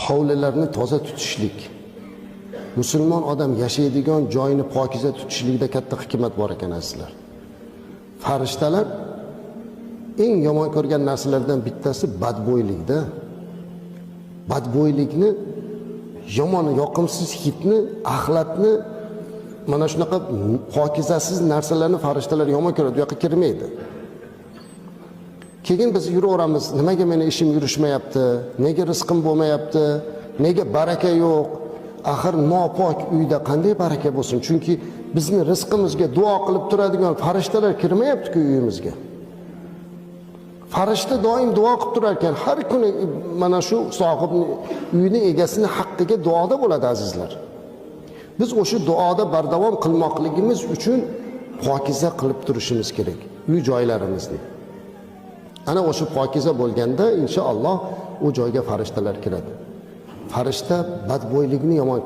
Hovlilarni toza tutishlik, musulmon odam yashaydigan joyini pokiza tutishlikda katta hikmat bor ekan, azizlar. Farishtalar eng yomon ko'rgan narsalardan bittasi badbo'ylikda. Badbo'ylikni, yomon, yoqimsiz hidni, axlatni, mana shunaqa pokizasiz narsalarni farishtalar yomon ko'radi, u yoqqa kirmaydi. Keyin biz yuraveramiz: nimaga meni ishim yurishmayapti, nega rizqim bo'lmayapti, nega baraka yo'q? Axir nopok uyda qanday baraka bo'lsin? Chunki bizni rizqimizga duo qilib turadigan farishtalar kirmayapti-ku uyimizga. Farishta doim duo qilib turar ekan, har kuni mana shu sohibni, uyni egasini haqqiga duoda bo'ladi, azizlar. Biz o'sha duoda bardavom qilmoqligimiz uchun pokiza qilib turishimiz kerak uy joylarimizni. Ana o'sha pokiza bo'lganda, inshaalloh, u joyga farishtalar kiradi. Farishta badbo'ylikni yomon ko'radi.